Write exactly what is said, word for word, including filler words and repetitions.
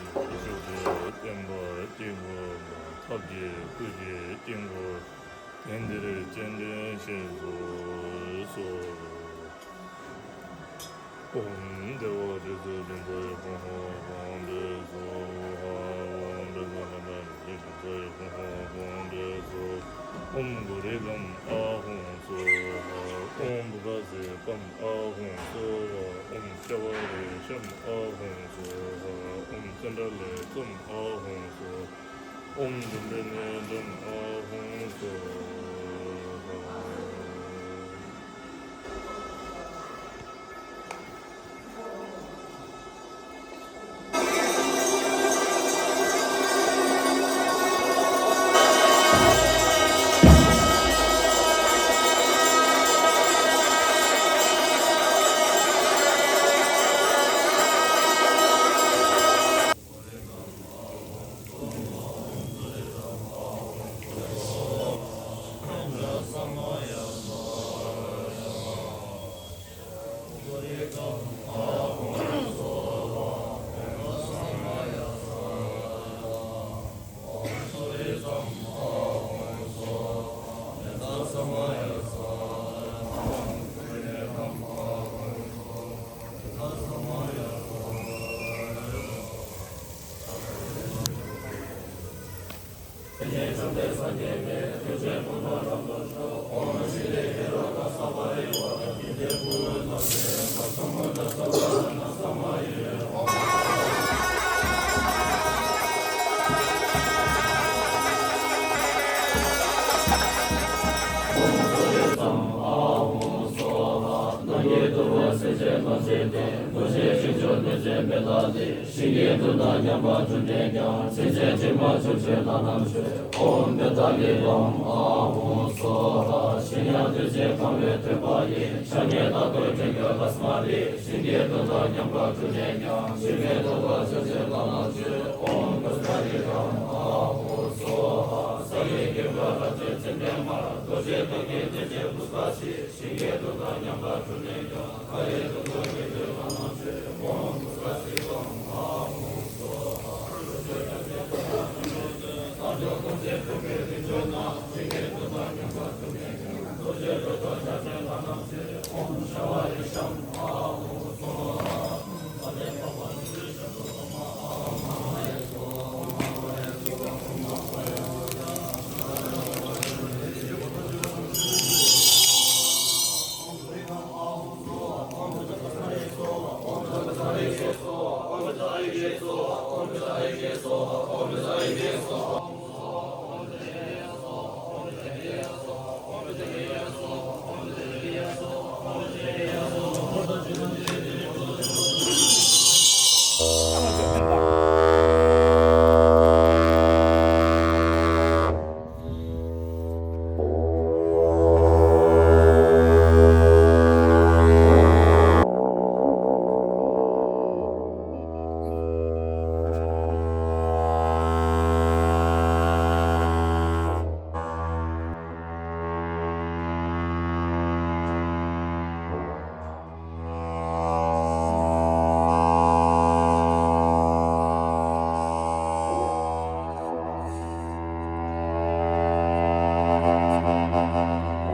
བརྟན་པ་སྐྱེ་དགུ་མ། ཐབས་ཀྱི་བསྐུལ་བྱེད་དཀྱིལ་འཁོར་གན་དྷྱིར་སྤྱན་འདྲེན་ཞེས་སུ་གསོལ། ཨོཾ་བདེ་བ་ཅན་ཚོགས་ཀྱི་མཚོ་ཡི་ཧཱུྃ་ཧཱུྃ་ཧཱུྃ་ཕཊ་སྭཱ་ཧཱ། ཨོཾ་བཛྲ་ནཱ་རོ་མ་ཡེ་ཤེས་ཀྱི་མཚོ་ཡི་ཧཱུྃ་ཧཱུྃ་ཧཱུྃ་ཕཊ་སྭཱ་ཧཱ། ཨོཾ་གུ་རུ་ཀཾ་ཨཱཿཧཱུྃ་སྭཱ་ཧཱ། ཨོཾ་བུ་ག་སི་ཀཾ་ཨཱཿཧཱུྃ་སྭཱ་ཧཱ། ཨོཾ་ཙ་བ་རི་ཤཾ་ཨཱཿཧཱུྃ་སྭཱ་ཧཱ། ཨོཾ་ཙནྡྲ་ལི་ཙཾ་ཨཱཿཧཱུྃ་སྭཱ་ཧཱ། ཨོཾ་དུན་དེ་ནི་དྲཾ་ཨཱཿཧཱུྃ་སྭཱ་ཧཱ། ཞིང་གི་དུག་དང་མཉམ་པར་བཅུད་ནས་ཀྱང་། ཚིགས་བཅད་དྲི་མ་བཅུ་བཅུ་ལ་རྣམ་དཔྱོད། ཨོཾ་བི་ཏ་ལི་ཀཾ་ཨཱཿཧཱུྃ་སྭཱ་ཧཱ། གཞན་ཡང་བདུད་རྩི་གང་བས་ཐུལ་བ་ཡིས། ཕྱག་གཉིས་རྟག་ཏུ་བྲན་གྱུར་བྷ་སྨ་རིགས། ཞིང་གི་དུག་དང་མཉམ་པར་བཅུད་ནས་ཀྱང་། ཞིང་གི་དུག་དང་བཅུ་བཅུ་ལ་རྣམ་དཔྱོད། ཨོཾ་བྷ་སྨ་རི་ཀཾ་ཨཱཿཧཱུྃ་སྭཱ་ཧཱ། ས་ཡི་དགེ་བསྐོས་རབ་ཀྱི་ཚེ་འདས་མར། རྡོ་རྗེ་ཐུགས་ཀྱི་བདེ་ཆེན་ཀུན་དགའ་ཞིང་། ཞིང་གི་དུག་དང་མཉམ་པར་བཅུད་ནས་ཀྱང་། མཁའ་ཡི་དུག་དང་བཅུད་བཅུ་ལ་རྣམ་དཔྱོད། ཨོཾ་བྷ་སྨ་རི་ཀཾ་ཨཱཿཧཱུྃ་སྭཱ་ཧཱ། རྡོ་རྗེ་ཐུགས་རྗེ་ཐུགས་རྗེ་ཐུགས་རྗེ་རྡོ་རྗེ་ཐུགས་རྗེ་ཐུགས་རྗེ་རྡོ་རྗེ་ཐུགས་རྗེ་ཐུགས་རྗེ་ཐུགས་རྗེ་ཐུགས་རྗེ་ཐུགས་རྗེ་ཐུགས་རྗེ་ཐུགས་རྗེ་ཐུགས་རྗེ་ཐུགས་རྗེ་ཐུགས་རྗེ་ཐུགས་རྗེ་ཐུགས་རྗེ་ཐུགས་རྗེ་ཐུགས་རྗེ་ཐུགས་རྗེ་ཐུགས་རྗེ་ཐུགས་རྗེ་ཐུགས་རྗེ།